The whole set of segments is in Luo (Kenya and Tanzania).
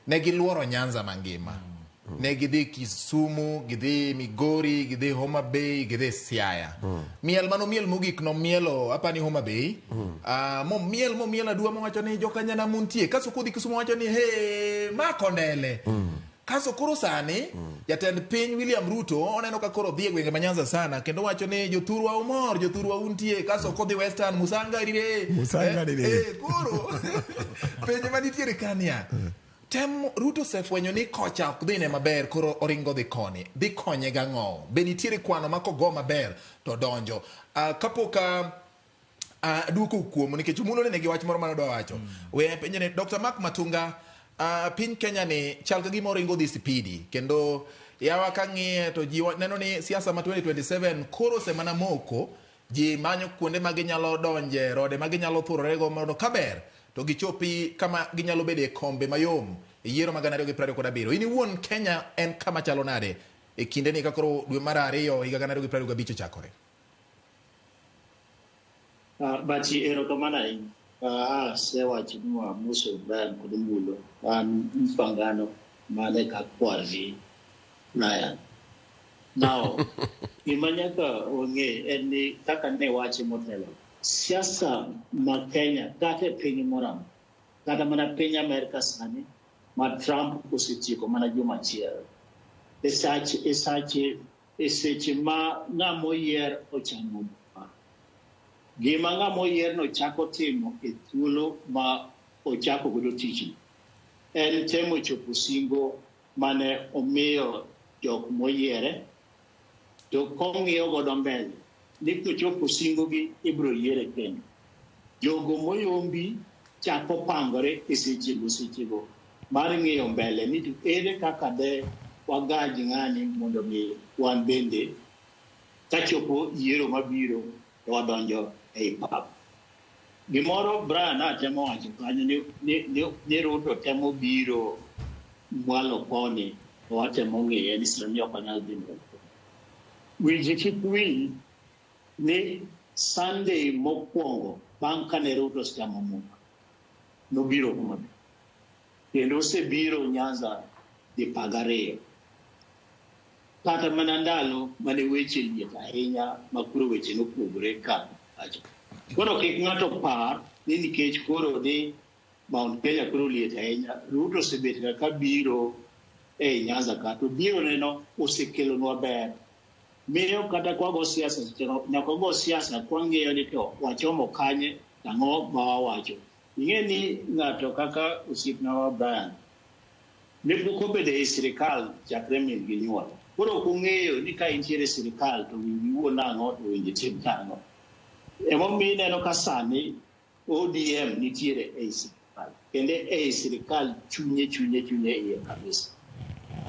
Ne giluoro Nyanza mangima. Ne gidhi Kisumu, gidhi Migori, gidhi Homa Bay, gidhi Siaya. Miel mano miel mogik nomielo apani Homa Bay. Momiel momiel aduwa mowacho ni jokanyana muntie. Kaso kodhi Kisumu wacho ni he ma kondele. Kaso koro sani jatend piny William Ruto oneno ka koro dhi e gwenge ma Nyanza sana kendo wacho ni jothurwa umor, jothurwa untie. Kaso kodhi Western Musanga rire. Musanga rire. Koro penjo manitiere kania. Tem Ruto osefwenyo ni kocha ok dhine maber koro oringo dhi koni. Dhi konye gang'o? Be nitiere kwano ma kogo maber to donjo? Kapok aduoko kuom nikech Omulo ne nigi wach moro mane odwa wacho. We apenje ni Dr. Mark Matunga, piny Kenya ni chal ka gima oringo dhi sipidi kendo yawa ka ng'iye to ji neno ni siasa ma 2027 koro osemana moko. Ji manyo kuonde ma ginyalo donje, rode ma ginyalo thurorego mondo kaber to gichopi kama ginyalo bede e kombe mayom e yiero mag 2027. In iwuon Kenya en kama chalo nade e kinde ni ka koro dwe mar ariyo higa 2025 ochakore? Bachi, erokamano ahinya. Asewacho ni wamoso Brian kod Omulo. An Mfangano mane ka kwargi Brian. Now, gima nyaka wang'e en ni kaka ne wache motelo, siasa ma Kenya kata e piny moro amora, kata mana piny Amerka sani ma Trump osetieko mana juma achiel. E sach, e sache, e seche ma ng'ama oyier ochamo muma, gima ng'ama oyierno chako timo e thuolo ma ochako godo tich en temo chopo singo mane omiyo jok moyiere, to kong'iyo godo mbele ni kochopo singogi ibiro yiere kendo. Jogo moyombi chako pangore e sechego sechego mar ng'iyo mbele ni to ere kaka de wagaj ng'ani mondo mi wan bende kachopo yiero mabiro to wadonjo ei pap. Gimoro Brian atemo wacho kanyo ni Ruto temo biro mwalo koni to watemo ng'iye ni sani ok onyal dhi mbele. Winji kik wil ni Sunday mokwongo bang' kane Ruto osechamo muma nobiro Homa Bay kendo osebiro Nyanza dipar gariyo. Kata mana ndalo mane weche liet ahinya ma koro weche nopogore ka pacho. Koro kik ng'ato par ni nikech koro ni Mount Kenya koro liet ahinya, Ruto osebet ga ka biro ei Nyanza ka to biro neno osekelonwa ber. Miyo kata kwago siasa seche go nyaka wago siasa kwang'iyo ni to wachomo kanye ang'o ma wawacho. Ing'e ni ng'ato kaka osiepna wa Brian ne pok obedo ei sirikal chakre min gi nyuol. Koro ok ong'eyo ni ka intiere e sirikal to winj iwuo nang'o to winj itim nang'o. Emomiyo ineno ka sani ODM nitiere ei sirikal kendo ei sirikal chunye chunye chunye iye kabisa.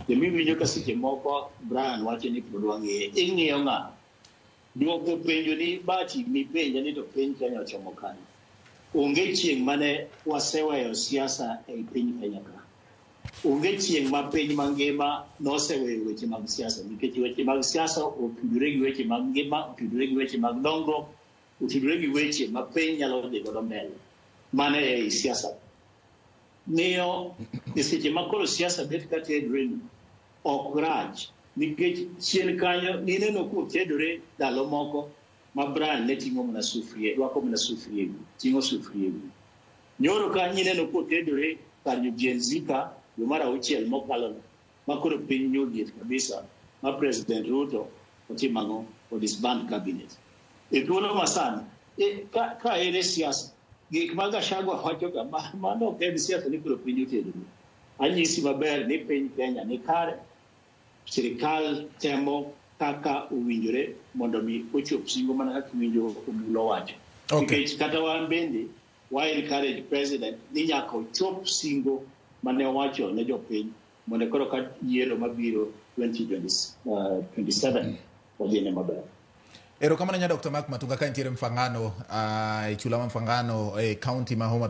Kendo iwinjo ka seche moko Brian wacho ni pod wang'iye. Ing'iyo ng'a? Duoko penjo ni Bati mipenja ni to piny Kenya ochomo kanye? Onge chieng' mane waseweyo siasa ei piny Kenya ka. Onge chieng' ma piny mangima noseweyo weche mag siasa nikech weche mag siasa otudore gi weche mag ngima, otudore gi weche mag dongruok, otudore gi weche ma piny nyalo dhi godo mbele. Mano ei siasa. Miyo e seche ma koro siasa bet ka tedore ni ok rach nikech chien kanyo nineno kotedore ndalo moko ma Brian ne ting'o mana sufuria, rwako mana sufuria e wiye, ting'o sufuria e wiye. Nyoro ka ineno kotedore kar jo Gen Z ka dwe mar auchiel mokalo no, ma koro piny nyoliet kabisa ma President Ruto otimo ang'o? O disband cabinet. E thuolo masani, ka en e siasa, gik ma Gachagua wacho ga, mano ok en siasa ni koro piny otedore. Anyisi maber ni piny Kenya ni kare, sirikal temo kaka owinjore mondo mi ochop singo mana kaka iwinjo Omulo wacho. Nikech kata wan bende wa encourage president ni nyaka ochop singo mane owacho ne jopiny mondo koro ka yiero mabiro 2027 odhine maber. Erokamano nya Dr. Mark Matunga ka nitiere Mfangano, e chula ma Mfangano e county ma Homa.